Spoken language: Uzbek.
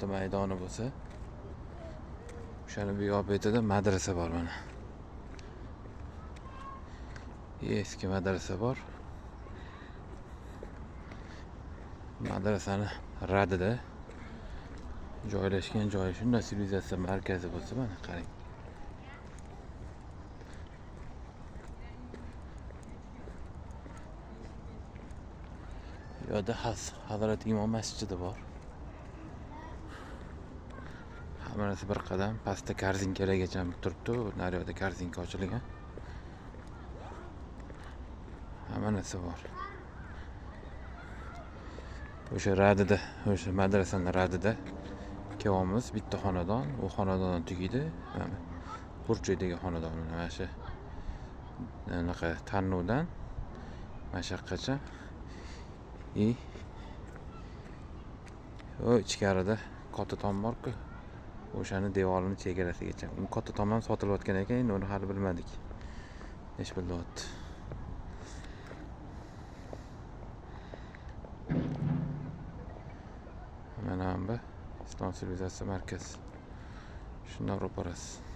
Katta maydoni bo'lsa, o'shani bu yoq betida madrasa bor mana. Eski madrasa bor. Madrasani radida joylashgan joyi shunday sivilizatsiya markazi bo'lsa, mana qarang. Bu yerda Hazrat Imom masjidi bor. Hammarasi bir qadam pastda korzinkalargacha turibdi. Naryoqda korzinka ochilgan. Hamma narsa bor. O'sha radida, o'sha madrasani radida kelyapmiz. Bitta xonadon, u xonadondan tugaydi. Mana burchakdagi xonadon, mana shu anaqa tannovdan mana shu yoqqacha. O ichkarida katta tom bor-ku, o'shani devorini chegarasigacha. U katta tom ham sotilayotgan ekan, endi uni hali bilmadik. Necha pul deyapti. Mana bu Islom sivilizatsiya markazi. Shundan ro'parasi.